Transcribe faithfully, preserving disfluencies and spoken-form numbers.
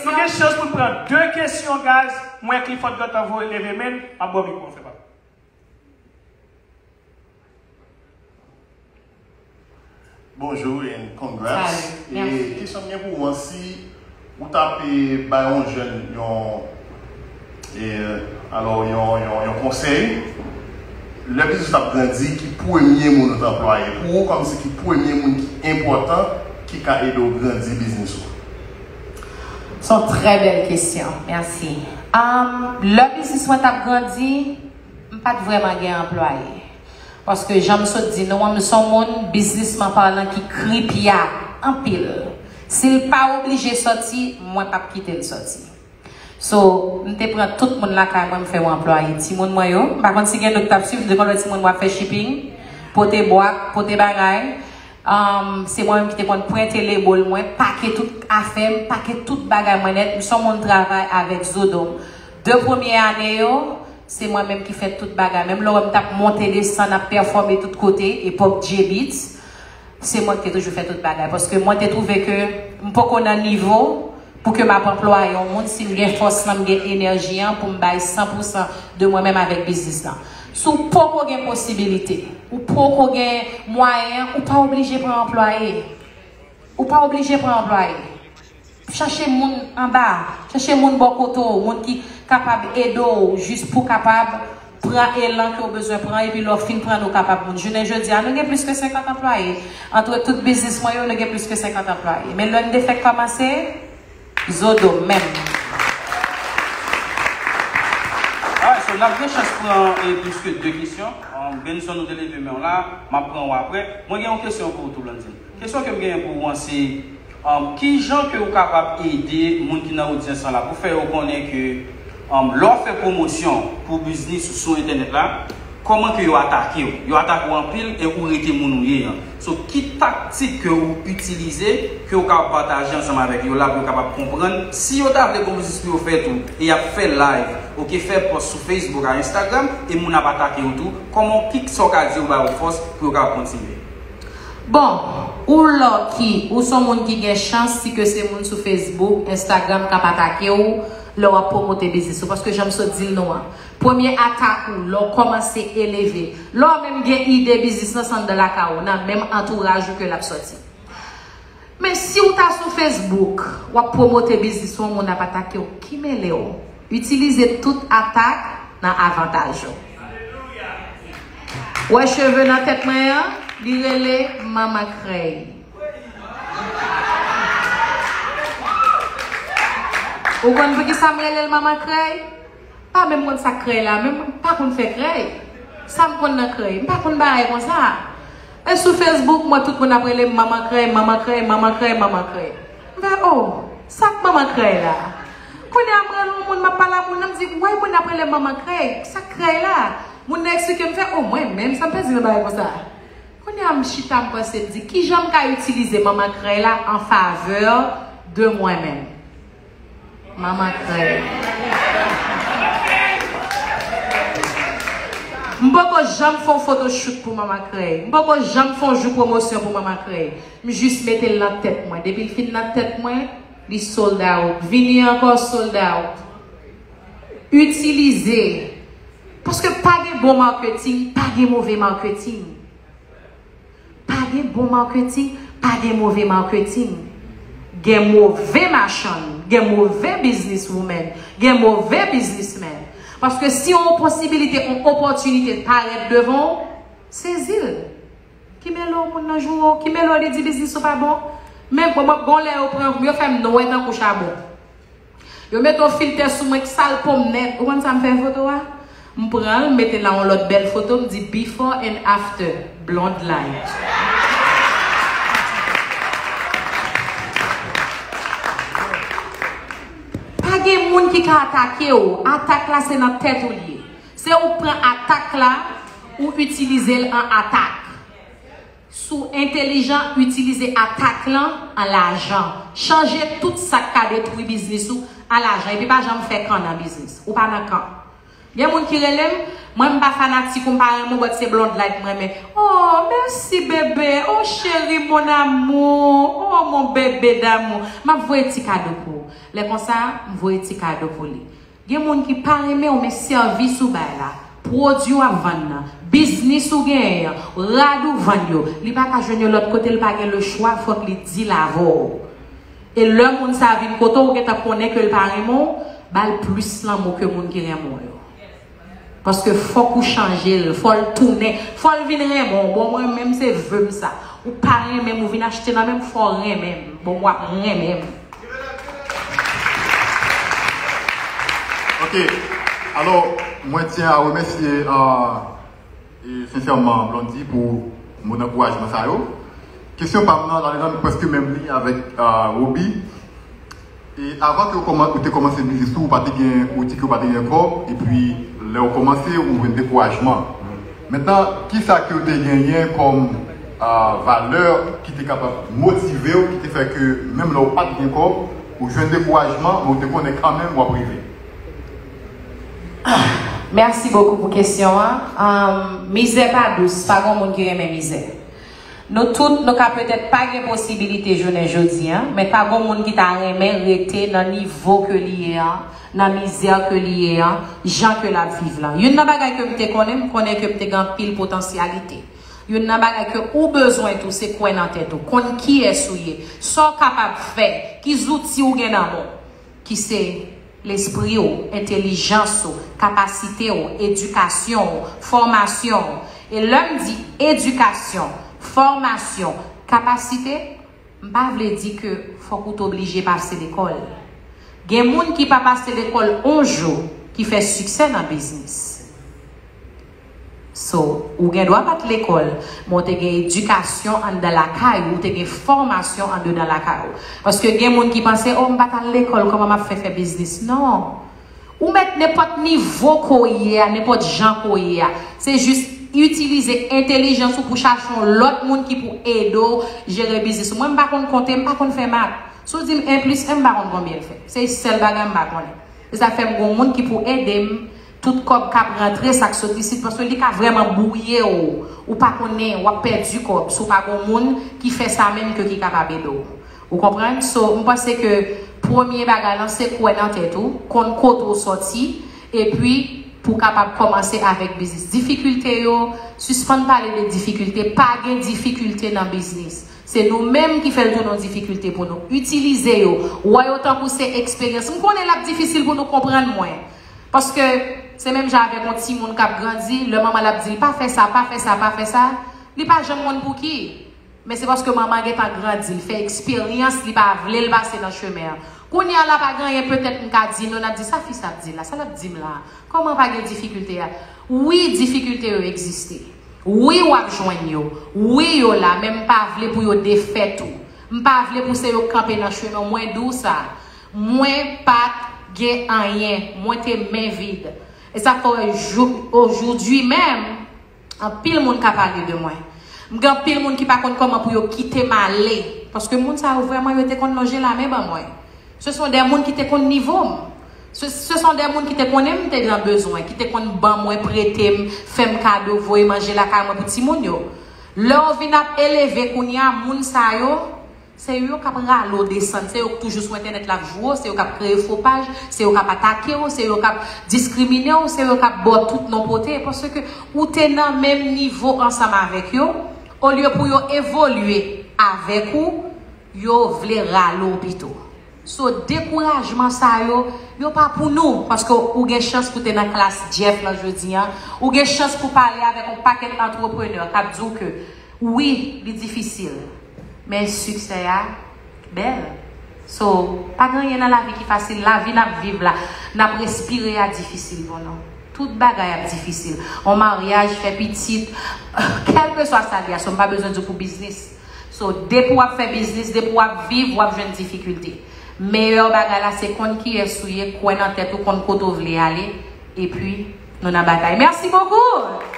Nou gen chans pou n pran de kesyon, guys. M wè Clifford gentan voye leve men l, m ap ba w mikwo an, frè pa m. Bonjou and congrats. Salut, mèsi. E kesyon m gen pou ou an, si ou t ap, e, bay yon jèn yon, e, alò, yon, yon, yon konsèy, lè biznis w ap grandi, ki premye moun ou t anplwaye? Pou ou, kòmsi ki premye moun ki enpòtan, ki ka ede w grandi biznis ou? Se yon trè bèl kesyon. Mèsi. Um, lè biznis mwen t ap grandi, m pa t vrèman gen anplwaye. Paske jan m sot di nou an, m se yon moun, biznisman palan, ki kripya anpil. Si l pa oblije sòti, mwen p ap kite l sòti. So, m te pran tout moun lakay mwen, m fè yo anplwaye. Timoun mwen yo, m pa konn si gen lòt k t ap swiv, m te konn wè timoun mwen ap fè shipping, pote bwat, pote bagay. Um, se mwen menm ki te konn pwente lebòl mwen, pake tout afè m, pake tout bagay mwen nèt. M se yon moun travay avèk zo do m. De premye ane yo, se mwen menm ki fè tout bagay. Menm lè w wè m t ap monte desann, ap pèfòme tout kote, epòk J-Beatz, se mwen ki te toujou fè tout bagay. Paske mwen te twouve ke m poko nan nivo pou ke m ap anplwaye yon moun, si m gen fòs lan, m gen enèji an pou m bay san pou san de mwen menm avèk biznis lan. Si w poko gen posibilite, ou poko gen mwayen, ou pa oblije pran anplwaye. Ou pa oblije pran anplwaye. Chache moun anba, chache moun bò kote w, moun ki kapab ede w, jis pou w kapab pran elan ke w bezwen pran, epi lè w fin pran, ou kapab moun. Jounen jodi a, nou gen plis ke senkant anplwaye. Antre tout biznis mwen yo, nou gen plis ke senkant anplwaye. Men lè n te fèk kòmanse, zo do m menm. Alright, so n ap gen chans pran, eh, plis ke de kesyon. Um, Benson, ou te leve men w la, m ap pran w apre. Mwen gen yon kesyon pou ou tou, Blandine. Kesyon ke m genyen pou ou an, se, um, ki jan ke ou kapab ede moun ki nan odyans lan la pou fè yo konnen ke, um, lè w ap fè pwomosyon pou biznis ou sou entènèt la, kòman ke yo atake w? Yo atake w anpil e ou rete moun ou ye an. So, ki taktik ke ou itilize, ke ou kapab pataje ansanm avèk yo la pou yo kapab konprann? Si yo ta vle gon biznis pou yo fè tou, e y ap fè live, oke, fè pòs sou Facebook ak Instagram, e moun ap atake yo tou, kòman, ki sa w ka di yo ba yo fòs pou yo kapab kontinye? Bon, ou lucky, ou se yon moun ki gen chans si ke se moun sou Facebook, Instagram k ap atake w lè w ap pwomote biznis ou. Paske jan m sot di l nou an, premye atak ou, lè w kòmanse eleve, lè w menm gen ide biznis lan, se anndan lakay ou, nan menm antouraj ou ke l ap sòti. Men si w ta sou Facebook, w ap pwomote biznis ou, yon moun ap atake w, ki mele w? Itilize tout atak nan avantaj ou. Ou wè cheve nan tèt mwen an, li rele manman krèy. Ou konn poukisa m rele l manman krèy? Pa menm konn sa k krèy la, menm m pa konn fè krèy. Sa m konn nan krèy? M pa konn bagay konsa. E sou Facebook, m wè tout moun ap rele m manman krèy, manman krèy, manman krèy, manman krèy. M fè, oh, sa k manman krèy la? Kounye a, m rele yon moun, m ap pale ak moun nan, m di, why moun ap rele m manman krèy? Sa k krèy la? Moun nan eksplike m, fè, oh, mwen menm, sa m pèdi nan bagay konsa? Kounye a, m chita, m panse, m di, kijan m ka itilize manman krèy la an favè de mwen menm? Manman krèy. M poko janm fè yon photoshoot pou manman krèy. M poko janm fè yon jou pwomosyon pou manman krèy. M jis mete l nan tèt mwen. Depi l fin nan tèt mwen, li sold out. Vini ankò, sold out. Itilize. Paske pa gen bon maketing, pa gen move maketing. Pa gen bon maketing, pa gen move maketing. Gen move machann, gen move businesswoman, gen move businessman. Paske si yon posibilite, yon opòtinite parèt devan w, sezi l. Ki mele w moun nan joure w, ki mele w li di biznis ou pa bon. Men bon, mwen, gon lè yo pran, yo fè m nwè tankou chabon. Yo mete yon filtè sou mwen k sal po m nèt. Ou konn sa m fè foto a? M pran l, m mete la yon lòt bèl foto, m di before and after, blonde light. Pa gen moun ki ka atake w. Atak la se nan tèt ou l ye. Se ou k pran atak la, ou itilize l an atak. Si w entèlijan, itilize atak lan an lajan. Chanje tout sa k ka detwi biznis ou an lajan. Epi pa janm fè kan nan biznis. Ou pa nan kan. Gen moun ki rele m, mwen m pa fanatik ou, m pa renmen w, but se Blonde Light m renmen. Oh, mèsi bebe. Oh, chéri, mon amour. Oh, mon bébé d'amour. M ap voye ti kado pou ou. Lè konsa, m voye ti kado pou li. Gen moun ki pa renmen w, men sèvis ou bay la, pwodui w ap vann nan, biznis ou genyen an, rad ou vann yo, li pa ka jwenn yo lòt kote, li pa gen lechwa, fòk li deal avè w. E lè moun sa vin kote w, ou gentan konnen ke l pa renmen w, ba l plis lanmou ke moun ki renmen w yo. Paske fòk ou chanje l, fò l tounen, fò l vin renmen w. Bon, mwen menm se ve m sa. Ou pa renmen m, ou vin achte nan men m, fò w renmen m. Bon, w ap renmen m. Ok. Alò, mwen tyen a remèsye e sensèman Blondy pou mo dankourajman sa yo. Kesyon pa m nan, ladan l prèske menm li avèk Roby. E avan ke ou kòman- ou te kòmanse biznis ou, ou pa te gen, ou di ke ou pa te gen kòb, epi lè ou kòmanse, ou jwenn dekourajman. Mentnan, kisa ke ou te genyen kòm ah, valè ki te kapab motive w, ki te fè ke menm lè ou pa t gen kòb, ou jwenn dekourajman, men ou te konnen kanmenm w ap rive? Mèsi bokou pou kesyon an. Mizè pa dous, pa gen moun ki renmen mizè. Nou tout, nou ka petèt pa gen posibilite jounen jodi an, men pa gen moun ki ta renmen rete nan nivo ke li ye an, nan mizè ke li ye an, jan ke l ap viv lan. Youn nan bagay ke m te konnen, m konnen ke m te gen anpil potansyalite. Youn nan bagay ke ou bezwen tou, se kwè nan tèt ou, konn kiyès ou ye, sa w kapab fè, ki zouti ou gen nan men w, ki se lespri w, entèlijans ou, kapasite w, edikasyon w, fòmasyon w. E lè m di edikasyon, fòmasyon, kapasite, m pa vle di ke fòk ou t oblije pase lekòl. Gen moun ki pa pase lekòl on jou ki fè siksè nan biznis. So, ou gen dwa pa t lekòl, men w te gen edikasyon anndan lakay ou, ou te gen fòmasyon andedan lakay ou. Paske gen moun ki panse, o, m pa t al lekòl, kòman m ap fè fè biznis? Non. Ou mèt nenpòt nivo ke w ye a, nenpòt jan ke w ye a. Se jis itilize entèlijans ou pou chache yon lòt moun ki pou ede w jere biznis ou. Mwen, m pa konn konte, m pa konn fè mat. Si w di m en plis en, m pa konn konbyen l fè. Se sèl bagay m pa konnen. Se sa fè m gen yon moun ki pou ede m. Tout kòb k ap rantre, sa k sot isit, paske li ka vrèman bwouye w. Ou pa konnen, w ap pèdi kòb si w pa gen yon moun ki fè sa menm ke ki kapab ede w. Ou konprann? So, m panse ke premye bagay lan se kwè nan tèt ou, konn kote w sòti, epi pou w kapab kòmanse avèk biznis. Difikilte yo, sispann pale de difikilte, pa gen difikilte nan biznis. Se nou menm ki fè l tounen yon difikilte pou nou. Itilize yo, wè yo tankou se eksperyans. M konnen l ap difisil pou nou konprann mwen. Paske se menm jan avèk yon timoun k ap grandi, lè manman l ap di l pa fè sa, pa fè sa, pa fè sa, li pa janm konn pouki. Men se paske manman an gentan grandi, l fè eksperyans, li pa vle l pase nan chemen an. Kounye a la pa gen anyen petèt m ka di nou, n ap di sa fi sa ap di la, sa l ap di m la, kòman pa gen difikilte a? Wi, difikilte yo egziste. Wi, w ap jwenn yo. Wi, yo la, men m pa vle pou yo defèt ou. M pa vle pou se yo k kanpe nan chemen w. Mwen di w sa. Mwen pa t gen anyen. Mwen te men vid. E sa fè w wè jou, aujourd'hui menm, anpil moun ka pale de mwen. M gen anpil moun ki pa konn kòman pou yo kite m ale. Paske moun sa yo vrèman, yo te konn lonje lamen ban mwen. Se son de moun ki te konn nivo m. Se, se son de moun ki te konnen m te nan bezwen, ki te konn ban mwen, prete m, fè m kado, voye manje lakay mwen pou timoun yo. Lè w vin ap eleve kounye a, moun sa yo, se yo k ap rale w desann, se yo k toujou sou entènèt la ap joure w, se yo k ap kreye fo paj, se yo k ap atake w, se yo k ap diskrimine w, se yo k ap ba w tout non pote, paske ou te nan menm nivo ansanm avèk yo, olye pou yo evolye avèk ou, yo vle rale w pito. So, dekourajman sa yo, yo pa pou nou, paske ou gen chans pou te nan klas Jeff lan jodi an, ou gen chans pou pale avèk yon pakèt antreprenè k ap di w ke wi, li difisil, men siksè a bèl. So, pa gen anyen nan lavi ki fasil, lavi n ap viv la, n ap respire a difisil pou nou. Tout bagay ap difisil. Yon maryaj, fè pitit, kèlkeswa sa l ye a, so m pa bezwen di w pou biznis. So, depi w ap fè biznis, depi w ap viv, w ap jwenn difikilte. Meyè bagay la se konn kiyès ou ye, kwè nan tèt ou, konn kote w vle ale, epi nou nan batay. Mèsi bokou!